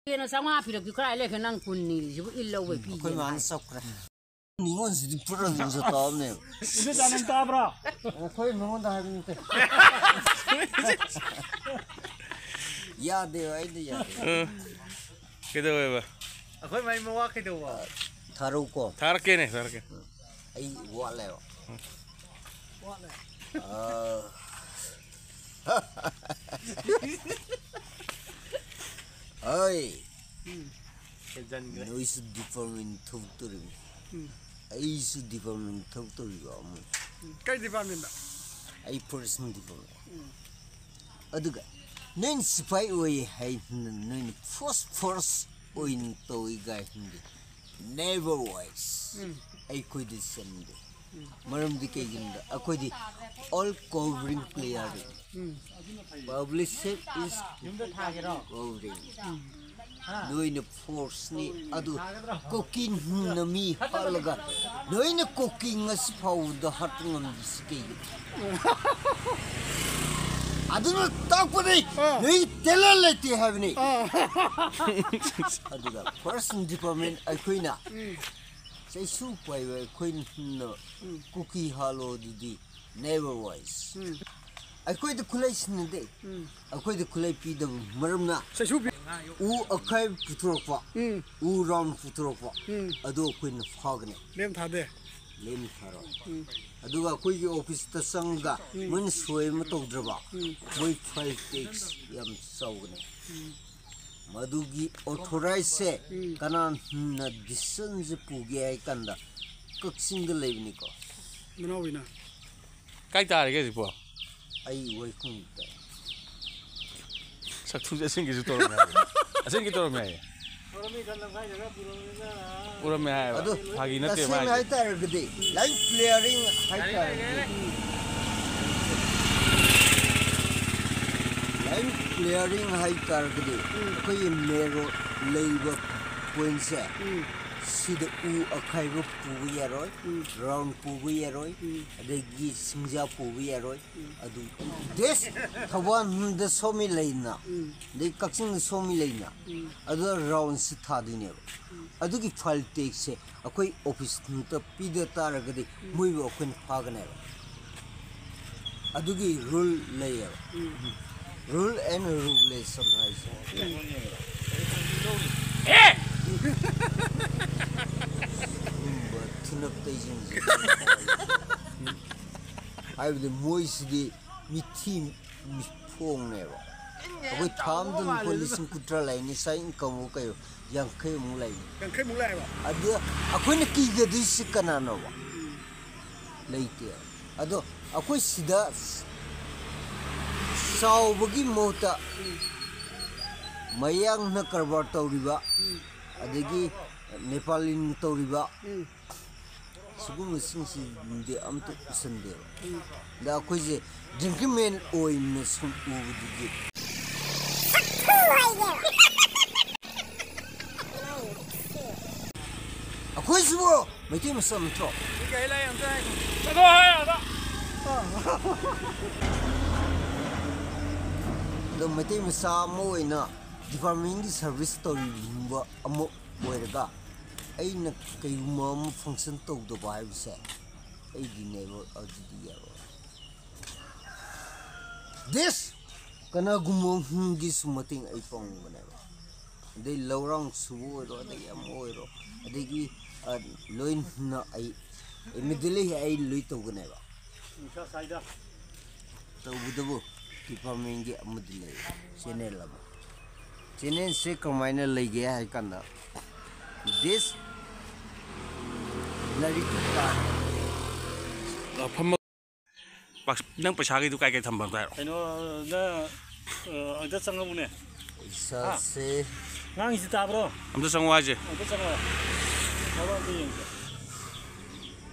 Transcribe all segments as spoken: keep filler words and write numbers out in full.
ꯀꯩꯅꯣ, ꯆꯥꯝꯃꯉꯥ ꯄꯤꯔꯛꯄꯤ ꯀꯔꯥꯏ ꯂꯩꯈ꯭ꯔꯦ? ꯅꯪ ꯀꯨꯟ ꯅꯤꯔꯤꯁꯤꯕꯨ ꯏꯜ ꯂꯧꯕꯩ ꯄꯤꯒꯦ ꯑꯩꯈꯣꯏ ꯃꯥꯅ ꯍꯥꯏ꯫ ꯆꯞꯈ꯭ꯔꯦ꯫ ꯅꯤꯉꯣꯜꯁꯤꯗꯤ ꯄꯨꯔꯥ ꯑꯗꯨꯝ ꯆꯠꯇꯕꯅꯦꯕ꯫ ꯏꯕꯦꯆꯥ, ꯅꯪ ꯇꯥꯕ꯭ꯔꯣ? ꯑꯩꯈꯣꯏ ꯃꯉꯣꯟꯗ ꯍꯥꯏꯕ ꯅꯠꯇꯦ꯫ ꯌꯥꯗꯦꯕ, ꯑꯩꯗꯤ ꯌꯥꯗꯦ꯫ ꯎꯝ꯫ ꯀꯩꯗꯧꯋꯦꯕ? ꯑꯩꯈꯣꯏ ꯃꯥꯏ ꯃꯋꯥ ꯀꯩꯗꯧꯕ? ꯊꯥꯔꯛꯎꯀꯣ꯫ ꯊꯥꯔꯛꯀꯦꯅꯦ, ꯊꯥꯔꯛꯀꯦ꯫ ꯑꯩ ꯋꯥꯠꯂꯦꯕ꯫ ꯋꯥꯠꯂꯦ꯫ ꯑꯥ꯫ ꯍꯣꯏ꯫ ꯎꯝ꯫ ꯍꯦꯟꯖꯟꯈ꯭ꯔꯦ꯫ ꯅꯣꯏꯁꯨ department ꯊꯕꯛ ꯇꯧꯔꯤꯕꯅꯤ꯫ ꯎꯝ꯫ ꯑꯩꯁꯨ department ꯊꯕꯛ ꯇꯧꯔꯤꯕ ꯑꯃꯅꯤ꯫ ꯎꯝ꯫ ꯀꯩ departmentꯗ? ꯑꯩ forest department꯫ ꯎꯝ꯫ ꯑꯗꯨꯒ ꯅꯣꯏꯅ ꯁꯤꯐꯥꯏ ꯑꯣꯏ ꯍꯥꯏꯅ ꯅꯣꯏꯅ force, force ꯑꯣꯏꯅ ꯇꯧꯏ ꯒꯥꯏ ꯍꯥꯏꯅꯗꯤ never wise꯫ ꯎꯝ꯫ ꯑꯩꯈꯣꯏꯗꯤ ꯆꯟꯗꯦ꯫ ꯎꯝ꯫ ꯃꯔꯝꯗꯤ ꯀꯩꯒꯤꯅꯣꯗ ꯑꯩꯈꯣꯏꯗꯤ all covering player꯫ Um. Public safety is ꯌꯨꯝꯗ ꯊꯥꯒꯦꯔꯣ? Covering꯫ ꯎꯝ꯫ ꯅꯣꯏꯅ forceꯅꯤ ꯑꯗꯨ ꯀꯣꯀꯤꯟꯅ ꯃꯤ ꯍꯥꯠꯂꯒ ꯅꯣꯏꯅ ꯀꯣꯀꯤ ꯉꯁꯤ ꯐꯥꯎꯕꯗ ꯍꯥꯠꯄ ꯉꯝꯗ꯭ꯔꯤꯁꯤ ꯀꯩꯒꯤꯅꯣ? ꯑꯗꯨꯅ ꯇꯥꯛꯄꯗꯤ ꯑꯥ꯫ ꯅꯣꯏ talent ꯂꯩꯇꯦ ꯍꯥꯏꯕꯅꯤ꯫ ꯑꯥ꯫ ꯑꯗꯨꯒ forest department ꯑꯩꯈꯣꯏꯅ ꯎꯝ꯫ ꯆꯩꯁꯨ ꯄꯥꯏꯕ ꯑꯩꯈꯣꯏꯅ ꯎꯝ꯫ ꯀꯨꯀꯤ ꯍꯥꯠꯂꯣ ꯑꯗꯨꯗꯤ never wise꯫ ꯎꯝ꯫ ꯑꯩꯈꯣꯏꯗ ꯈꯨꯠꯂꯩ ꯁꯤꯟꯅꯗꯦ꯫ ꯎꯝ꯫ ꯑꯩꯈꯣꯏꯗ ꯈꯨꯠꯂꯩ ꯄꯤꯗꯕ ꯃꯔꯝꯅ ꯆꯩꯁꯨ ꯄꯤ- ꯎ ꯑꯈꯥꯏꯕ ꯄꯨꯊꯣꯔꯛꯄ, ꯎꯝ꯫ ꯎ round ꯄꯨꯊꯣꯔꯛꯄ, ꯎꯝ꯫ ꯑꯗꯨ ꯑꯩꯈꯣꯏꯅ ꯐꯥꯒꯅꯤ꯫ ꯂꯦꯝ ꯊꯥꯗꯦ꯫ ꯂꯦꯝ ꯊꯥꯔꯣꯏ꯫ ꯎꯝ꯫ ꯑꯗꯨꯒ ꯑꯩꯈꯣꯏꯒꯤ officeꯇ ꯆꯪꯉꯒ ꯎꯝ꯫ ꯃꯣꯏꯅ ꯁꯣꯏ ꯑꯃ ꯇꯧꯗ꯭ꯔꯕ, ꯎꯝ꯫ ꯃꯣꯏ fine tax ꯌꯥꯝ ꯆꯥꯎꯒꯅꯤ꯫ ꯎꯝ꯫ ꯃꯗꯨꯒꯤ authorizeꯁꯦ ꯎꯝ꯫ ꯀꯅꯥꯅ decisionꯁꯦ ꯄꯨꯒꯦ ꯍꯥꯏ ꯀꯥꯟꯗ ꯀꯛꯆꯤꯡꯗ ꯂꯩꯕꯅꯤꯀꯣ꯫ ꯃꯅꯥꯎꯕꯤꯅ꯫ ꯀꯥꯏ ꯇꯥꯔꯤꯒꯦ ꯍꯧꯖꯤꯛꯄꯣ? ꯑꯩ ꯋꯥꯏꯈꯨꯝꯗ꯫ ꯁꯛꯊꯨꯁꯦ ꯑꯁꯦꯡꯒꯤꯁꯨ ꯇꯧꯔꯝꯃꯦ ꯍꯥꯏꯕ꯫ ꯑꯁꯦꯡꯒꯤ ꯇꯧꯔꯝꯃꯦ ꯍꯥꯏꯌꯦ꯫ ꯎꯔꯝꯃꯦ ꯍꯥꯏꯌꯦꯕ꯫ ꯑꯗꯨ ꯐꯥꯒꯤ ꯅꯠꯇꯦ ꯃꯥ ꯇꯁꯦꯡꯅ ꯍꯥꯏꯁꯦ꯫ ꯍꯥꯏꯇꯥꯔꯒꯗꯤ, line clearing ꯍꯥꯏꯇꯥꯔꯒꯗꯤ, line clearing ꯍꯥꯏꯇꯥꯔꯒꯗꯤ, ꯎꯝ꯫ ꯑꯩꯈꯣꯏꯒꯤ main road ꯂꯩꯔꯤꯕ pointꯁꯦ, ꯎꯝ꯫ ꯁꯤꯗ ꯎ ꯑꯈꯥꯏꯕ ꯄꯨꯕ ꯌꯥꯔꯣꯏ, ꯎꯝ꯫ ꯔꯥꯎꯟ ꯄꯨꯕ ꯌꯥꯔꯣꯏ, ꯎꯝ꯫ ꯑꯗꯒꯤ ꯁꯤꯡꯖꯥ ꯄꯨꯕ ꯌꯥꯔꯣꯏ꯫ ꯎꯝ꯫ ꯑꯗꯨ ꯗꯦꯁ ꯊꯧꯕꯥꯜꯗ ꯁꯣꯃꯤ ꯂꯩꯅ, ꯎꯝ꯫ ꯑꯗꯩ ꯀꯛꯆꯤꯡꯗ ꯁꯣꯃꯤ ꯂꯩꯅ, ꯎꯝ꯫ ꯑꯗꯨꯗ ꯔꯥꯎꯟꯁꯤ ꯊꯥꯗꯣꯏꯅꯦꯕ꯫ ꯎꯝ꯫ ꯑꯗꯨꯒꯤ ꯐꯥꯏꯜ ꯇꯦꯛꯁꯦ ꯑꯩꯈꯣꯏ ꯑꯣꯐꯤꯁꯇ ꯄꯤꯗ ꯇꯥꯔꯒꯗꯤ, ꯎꯝ꯫ ꯃꯣꯏꯕꯨ ꯑꯩꯈꯣꯏꯅ ꯐꯥꯒꯅꯦꯕ꯫ ꯑꯗꯨꯒꯤ ꯔꯨꯜ ꯂꯩꯌꯦꯕ꯫ ꯎꯝ꯫ Rule and regulation ꯍꯥꯏꯁꯦ꯫ ꯎꯝ꯫ ꯁꯤꯒꯨꯝꯕ ꯊꯨꯅꯞ ꯇꯩꯁꯤꯡꯁꯦ꯫ ꯍꯥꯏꯕꯗꯤ ꯃꯣꯏꯁꯤꯗꯤ ꯃꯤꯊꯤ ꯃꯤꯐꯣꯡꯅꯦꯕ꯫ ꯑꯩꯈꯣꯏ ꯊꯥ ꯑꯃꯗ ꯂꯨꯄꯥ ꯂꯤꯁꯤꯡ ꯀꯨꯟꯊ꯭ꯔꯥ ꯂꯩꯅꯤ, ꯁꯥꯏ ꯏꯟꯀꯝ ꯀꯩ ꯌꯥꯡꯈꯩꯃꯨꯛ ꯂꯩꯅꯤ꯫ ꯌꯥꯡꯈꯩꯃꯨꯛ ꯂꯥꯛꯑꯦꯕ꯫ ꯑꯗꯨ ꯑꯩꯈꯣꯏꯅ ꯀꯤꯒꯗꯣꯏꯁꯤ ꯀꯅꯥꯅꯣꯕ? ꯎꯝ꯫ ꯂꯩꯇꯦ꯫ ꯑꯗꯣ ꯑꯩꯈꯣꯏ ꯁꯤꯗ ꯆꯥꯎꯕꯒꯤ ꯃꯍꯨꯠꯇ ꯎꯝ꯫ ꯃꯌꯥꯡꯅ ꯀꯔꯕꯥꯔ ꯇꯧꯔꯤꯕ, ꯎꯝ꯫ ꯑꯗꯒꯤ ꯅꯦꯄꯥꯂꯤꯅ ꯇꯧꯔꯤꯕ, ꯎꯝ꯫ ꯁꯤꯒꯨꯝꯕꯁꯤꯡꯁꯤꯗꯤ ꯑꯝꯇ ꯎꯁꯟꯗꯦꯕ꯫ ꯎꯝ꯫ ꯑꯗ ꯑꯩꯈꯣꯏꯁꯦ ꯗ꯭ꯔꯤꯡꯀꯤꯡ ꯃꯦꯟ ꯑꯣꯏꯅ ꯁꯨꯝ ꯎꯕꯗꯨꯗꯤ꯫ ꯑꯩꯈꯣꯏꯁꯤꯕꯨ ꯃꯩꯇꯩ ꯃꯆꯥ ꯅꯠꯇ꯭ꯔꯣ? ꯆꯠꯂꯣ ꯍꯥꯏ ꯑꯗ꯫ ꯑꯗꯣ ꯃꯩꯇꯩ ꯃꯆꯥ ꯑꯃ ꯑꯣꯏꯅ ꯗꯤꯄꯥꯔꯠꯃꯦꯟꯒꯤ ꯁꯥꯔꯚꯤꯁ ꯇꯧꯔꯤꯕ ꯑꯃ ꯑꯣꯏꯔꯒ ꯑꯩꯅ ꯀꯩꯒꯨꯝꯕ ꯑꯃ ꯐꯪꯁꯟ ꯇꯧꯗꯕ ꯍꯥꯏꯕꯁꯦ ꯑꯩꯒꯤꯅꯦꯕ, ꯑꯗꯨꯗꯤ ꯌꯥꯔꯣꯏ꯫ ꯗꯤꯁ ꯀꯅꯥꯒꯨꯝꯕ ꯑꯍꯨꯝꯒꯤꯁꯨ ꯃꯇꯦꯡ ꯑꯩ ꯄꯥꯡꯕꯅꯦꯕ꯫ ꯑꯗꯩ ꯂꯧꯔꯥꯡ ꯁꯨꯕ ꯑꯣꯏꯔꯣ, ꯑꯗꯒꯤ ꯑꯃ ꯑꯣꯏꯔꯣ, ꯑꯗꯒꯤ, ꯑ, ꯂꯣꯏꯅ ꯑꯩ immediately ꯑꯩ ꯂꯣꯏ ꯇꯧꯒꯅꯦꯕ꯫ ꯅꯨꯡꯁꯥ ꯁꯥꯏꯗ꯫ ꯇꯧꯕꯇꯕꯨ ꯗꯤꯄꯥꯔꯠꯃꯦꯟꯒꯤ ꯑꯃꯗꯤ ꯂꯩ, ꯆꯦꯅꯦꯜ ꯑꯃ꯫ ꯆꯦꯅꯦꯜꯁꯦ ꯀꯃꯥꯏꯅ ꯂꯩꯒꯦ ꯍꯥꯏ ꯀꯥꯟꯗ, ꯗꯤꯁ ꯂꯥꯏꯔꯤꯛ ꯀꯥ- ꯐꯝꯃ- ꯄꯥꯛ-, ꯅꯪ ꯄꯩꯁꯥꯒꯤꯗꯨ ꯀꯥꯏ ꯀꯥꯏ ꯊꯝꯕ ꯑꯝꯇ ꯍꯥꯏꯔꯣ꯫ ꯀꯩꯅꯣꯗ, ꯑ, ꯑꯗ ꯆꯪꯉꯕꯅꯦ꯫ ꯄꯩꯁꯥꯁꯦ ꯉꯥꯡꯉꯤꯁꯤ ꯇꯥꯕ꯭ꯔꯣ? ꯑꯝꯇ ꯆꯪꯉꯣ ꯍꯥꯏꯁꯦ꯫ ꯑꯝꯇ ꯆꯪꯉꯣ꯫ ꯊꯕꯛ ꯑꯝꯇ ꯌꯦꯡꯒꯦ꯫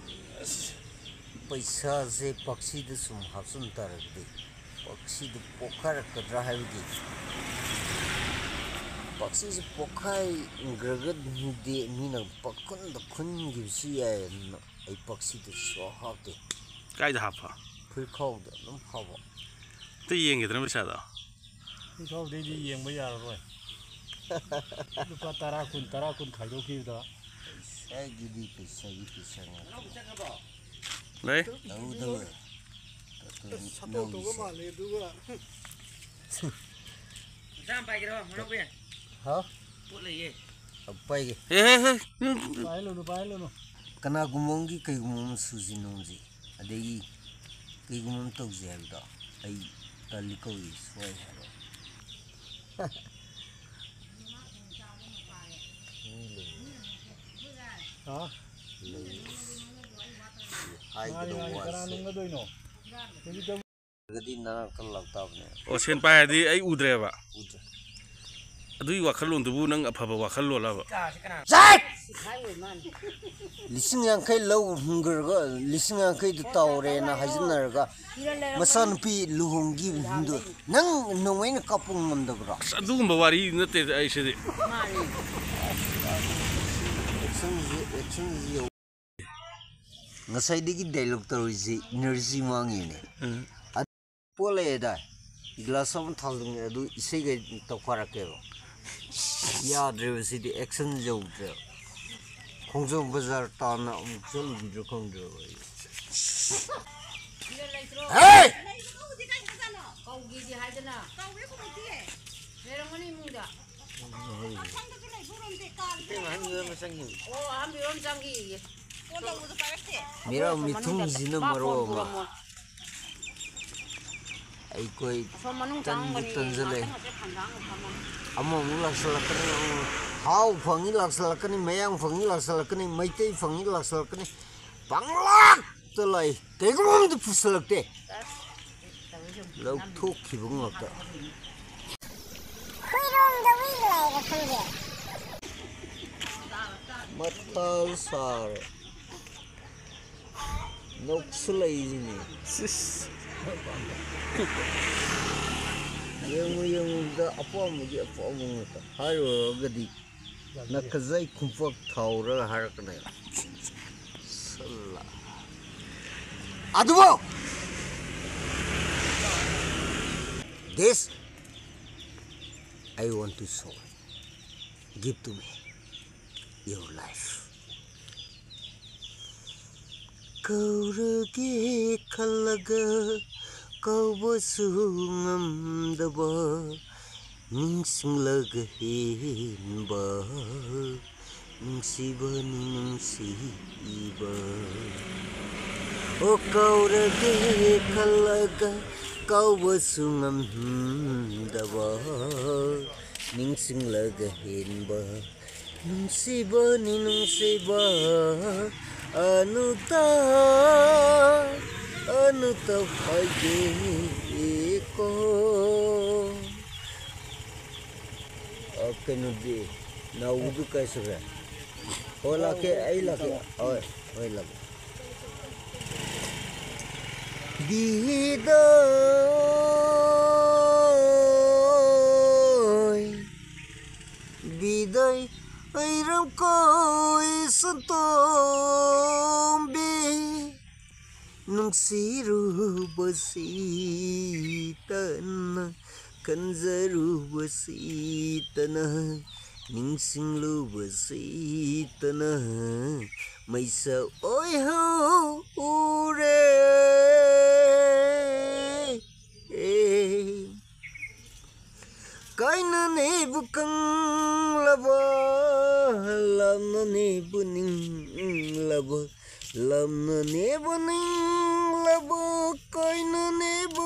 ꯄꯩꯁꯥꯁꯦ ꯄꯥꯛꯁꯤꯗ ꯁꯨꯝ ꯍꯥꯞꯆꯤꯟ ꯇꯥꯔꯒꯗꯤ ꯄꯥꯛꯁꯤꯗꯨ ꯄꯣꯛꯈꯥꯏꯔꯛꯀꯗ꯭ꯔꯥ ꯍꯥꯏꯕꯒꯤ ꯄꯥꯛꯁꯤꯁꯨ ꯄꯣꯛꯈꯥꯏꯈ꯭ꯔꯒꯗꯤ ꯃꯤꯅ ꯄꯥꯛꯈꯨꯟꯗ ꯈꯨꯟꯈꯤꯕꯁꯨ ꯌꯥꯏ꯫ ꯑꯩ ꯄꯥꯛꯁꯤꯗ ꯁꯨꯛꯍꯥꯞ ꯍꯥꯞꯇꯦ꯫ ꯀꯥꯏꯗ ꯍꯥꯞꯄ? ꯐꯨꯔꯤꯠꯈꯥꯎꯗ ꯑꯗꯨꯝ ꯐꯥꯎꯕ꯫ ꯑꯝꯇ ꯌꯦꯡꯒꯦꯗꯅ ꯄꯩꯁꯥꯗꯣ꯫ ꯐꯨꯔꯤꯠꯈꯥꯎꯗꯩꯗꯤ ꯌꯦꯡꯕ ꯌꯥꯔꯔꯣꯏ꯫ ꯂꯨꯄꯥ ꯇꯔꯥ ꯀꯨꯟ, ꯇꯔꯥ ꯀꯨꯟ ꯈꯥꯏꯗꯣꯛꯈꯤꯕꯗ꯫ ꯄꯩꯁꯥꯒꯤꯗꯤ ꯄꯩꯁꯥꯒꯤ ꯄꯩꯁꯥ ꯉꯥꯛꯇ꯫ ꯂꯩ꯫ ꯇꯧꯗꯕ꯫ ꯁꯠꯇꯣꯛꯇꯧꯕ ꯃꯥꯜꯂꯦ ꯑꯗꯨꯒ꯫ ꯃꯆꯥ ꯑꯃ ꯄꯥꯏꯒꯦꯔꯣ, ꯃꯅꯥꯎꯕꯤ? ꯍꯥ? ꯄꯣꯠ ꯂꯩꯌꯦ꯫ ꯑꯄꯥꯏꯒꯦ꯫ ꯍꯦ ꯍꯦ ꯍꯦ꯫ ꯄꯥꯏꯍꯜꯂꯨꯅꯨ, ꯄꯥꯏꯍꯜꯂꯨꯅꯨ꯫ ꯀꯅꯥꯒꯨꯝꯕ ꯑꯃꯒꯤ ꯀꯩꯒꯨꯝꯕ ꯑꯃ ꯁꯨꯁꯤ ꯅꯣꯡꯁꯤ, ꯑꯗꯒꯤ ꯀꯩꯒꯨꯝꯕ ꯑꯃ ꯇꯧꯁꯤ ꯍꯥꯏꯕꯗꯣ ꯑꯩ ꯇꯜꯂꯤ ꯀꯧꯏ ꯁꯣꯏ ꯍꯥꯏꯕ꯫ ꯍꯥ? ꯍꯥꯏꯒꯗꯧꯕ ꯀꯅꯥ ꯋꯥꯁꯦ ꯅꯨꯡꯒꯗꯣꯏꯅꯣ? ꯒꯗꯤ ꯅꯅꯥꯛꯇ ꯂꯥꯛꯇꯥꯕꯅꯦ꯫ ꯑꯣ, ꯁꯦꯟ ꯄꯥꯏꯔꯗꯤ ꯑꯩ ꯎꯗ꯭ꯔꯦꯕ꯫ ꯎꯗ꯭ꯔꯦ꯫ ꯑꯗꯨꯒꯤ ꯋꯥꯈꯜꯂꯣꯟꯗꯨꯕꯨ ꯅꯪ ꯑꯐꯕ ꯋꯥꯈꯜꯂꯣꯜꯂꯕ? ꯂꯤꯁꯤꯡ ꯌꯥꯡꯈꯩ ꯂꯧ ꯍꯨꯟꯈ꯭ꯔꯒ ꯂꯤꯁꯤꯡ ꯌꯥꯡꯈꯩꯗꯨ ꯇꯧꯔꯦꯅ ꯍꯥꯏꯖꯤꯟꯅꯔꯒ ꯃꯆꯥꯅꯨꯄꯤ ꯂꯨꯍꯣꯡꯈꯤꯕꯗꯨ ꯅꯪ ꯅꯣꯡꯃꯩꯅ ꯀꯥꯞꯄ ꯉꯝꯗꯕ꯭ꯔꯣ? ꯑꯁ, ꯑꯗꯨꯒꯨꯝꯕ ꯋꯥꯔꯤ ꯅꯠꯇꯦ ꯑꯩ ꯁꯤꯗꯤ꯫ ꯑꯦꯛꯁꯟꯁꯤ ꯑꯦꯛꯁꯟꯁꯤ ꯌꯧ꯫ ꯉꯁꯥꯏꯗꯒꯤ ꯗꯥꯏꯂꯣꯛ ꯇꯧꯔꯤꯁꯤ ꯏꯅꯔꯖꯤ ꯃꯥꯡꯉꯤꯅꯦ꯫ ꯎꯝ꯫ ꯄꯣꯠ ꯂꯩꯌꯦꯗꯥꯏ? ꯒꯤꯂꯥꯁ ꯑꯃ ꯊꯥꯡꯖꯤꯡꯉꯦ ꯑꯗꯨ ꯏꯁꯩꯒ ꯇꯧꯈꯥꯏꯔꯛꯀꯦꯕ꯫ ꯌꯥꯗ꯭ꯔꯦꯕ ꯁꯤꯗꯤ ꯑꯦꯛꯁꯟ ꯌꯧꯗ꯭ꯔꯦꯕ꯫ ꯈꯣꯡꯖꯣꯝ ꯕꯖꯥꯔ ꯇꯥꯟꯅ ꯑꯃꯨꯛ ꯆꯠꯂꯨꯈꯤꯗ꯭ꯔꯥ ꯈꯪꯗ꯭ꯔꯦꯕ ꯑꯩ꯫ ꯍꯦ! ꯀꯧꯒꯦꯗꯤ ꯍꯥꯏꯗꯅ꯫ ꯀꯧꯋꯦ ꯀꯧꯔꯛꯇꯤꯌꯦ꯫ ꯂꯩꯔꯝꯒꯅꯤ ꯏꯃꯨꯡꯗ꯫ ꯏꯇꯩꯃ ꯑꯍꯟ ꯃꯤꯔꯣꯟꯕ ꯆꯪꯈꯤꯕꯅꯤ꯫ ꯑꯣ, ꯑꯍꯟ ꯃꯤꯔꯣꯟ ꯆꯪꯈꯤꯌꯦ꯫ ꯐꯣꯟ ꯇꯧꯕꯗꯣ ꯄꯥꯏꯔꯛꯇꯦ꯫ ꯃꯤꯔꯥ ꯃꯤꯊꯨꯡꯁꯤꯅ ꯃꯥ ꯃꯔꯣꯜ ꯐꯣꯟ ꯑꯃ꯫ ꯄꯨꯔꯝꯃꯣ꯫ ꯑꯩꯈꯣꯏ ꯑꯁꯣꯝ ꯃꯅꯨꯡ ꯇꯟꯗꯤ ꯆꯪꯉꯝꯒꯅꯤ꯫ ꯇꯟꯖꯜꯂꯦ꯫ ꯉꯥꯛꯇꯪ ꯉꯥꯛꯇꯪ ꯐꯝꯖꯥꯝ ꯐꯝꯃꯝꯃꯣ꯫ ꯑꯃꯃꯨꯛ ꯂꯥꯛꯁꯜꯂꯛꯀꯅꯤ, ꯑꯃꯃꯨꯛ ꯍꯥꯎ ꯐꯪꯉꯤ ꯂꯥꯛꯁꯜꯂꯛꯀꯅꯤ, ꯃꯌꯥꯡ ꯐꯪꯉꯤ ꯂꯥꯛꯁꯜꯂꯛꯀꯅꯤ, ꯃꯩꯇꯩ ꯐꯪꯉꯤ ꯂꯥꯛꯁꯜꯂꯛꯀꯅꯤ, ꯄꯪꯂꯥꯛꯇ ꯂꯥꯛꯏ꯫ ꯀꯩꯒꯨꯝꯕ ꯑꯝꯇ ꯄꯨꯁꯜꯂꯛꯇꯦ꯫ ꯂꯧꯊꯣꯛꯈꯤꯕ ꯉꯥꯛꯇ꯫ ꯈꯨꯏꯔꯣꯡꯗ ꯍꯨꯏ ꯂꯩꯔꯦ ꯈꯪꯗꯦ꯫ ꯃꯊꯥ ꯁꯥꯔꯦ꯫ ꯅꯣꯛꯁꯤꯜꯂꯛꯏꯁꯤꯅꯦ꯫ ꯁꯤꯁ꯫ ꯌꯦꯡꯉꯨ ꯌꯦꯡꯉꯨꯕꯗ ꯑꯄꯥꯝꯕꯒꯤ ꯑꯄꯥꯝꯕ ꯉꯥꯛꯇ ꯍꯥꯏꯔꯨꯔꯒꯗꯤ ꯅꯈꯖꯩ ꯈꯨꯝꯄꯛ ꯊꯥꯎꯔꯒ ꯍꯥꯏꯔꯛꯀꯅꯦꯕ꯫ ꯁꯜꯂꯥ꯫ ꯑꯗꯨꯕꯨ, this I want to show. Give to me your life. ꯀꯧꯔꯒꯦ ꯈꯜꯂꯒ ꯀꯧꯕꯁꯨ ꯉꯝꯗꯕ, ꯅꯤꯡꯁꯤꯡꯂꯒ ꯍꯦꯟꯕ ꯅꯨꯡꯁꯤꯕꯅꯤ ꯅꯨꯡꯁꯤꯕ꯫ ꯑꯣ ꯀꯧꯔꯒꯦ ꯈꯜꯂꯒ ꯀꯧꯕꯁꯨ ꯉꯝꯗꯕ, ꯅꯤꯡꯁꯤꯡꯂꯒ ꯍꯦꯟꯕ ꯅꯨꯡꯁꯤꯕꯅꯤ ꯅꯨꯡꯁꯤꯕ꯫ ꯑꯅꯨꯇ ꯑꯅꯨꯇ ꯍꯥꯏꯒꯦꯀꯣ꯫ ꯑ, ꯀꯩꯅꯣꯗꯤ ꯅꯥꯎꯕꯗꯨ ꯀꯥꯏ ꯆꯠꯈ꯭ꯔꯦ? ꯑꯣ ꯂꯥꯛꯀꯦ, ꯑꯩ ꯂꯥꯛꯀꯦ꯫ ꯍꯣꯏ, ꯍꯣꯏ, ꯂꯥꯛꯀꯦ꯫ ꯕꯤꯗꯣꯏ, ꯕꯤꯗꯣꯏ, ꯑꯩꯔꯝ ꯀꯣꯏ ꯁꯟꯇꯣꯝꯕꯤ, ꯅꯨꯡꯁꯤꯔꯨꯕꯁꯤꯇꯅ, ꯈꯟꯖꯔꯨꯕꯁꯤꯇꯅ, ꯅꯤꯡꯁꯤꯡꯂꯨꯕꯁꯤꯇꯅ ꯃꯩꯁꯛ ꯑꯣꯏꯍꯧꯔꯦ꯫ ꯀꯥꯏꯅꯅꯦꯕꯨ ꯀꯪꯂꯕ, ꯂꯥꯞꯅꯅꯦꯕꯨ ꯅꯤꯡꯂꯕ, ꯂꯥꯞꯅꯅꯦꯕꯨ ꯅꯤꯡꯂꯕ, ꯀꯥꯏꯅꯅꯦꯕꯨ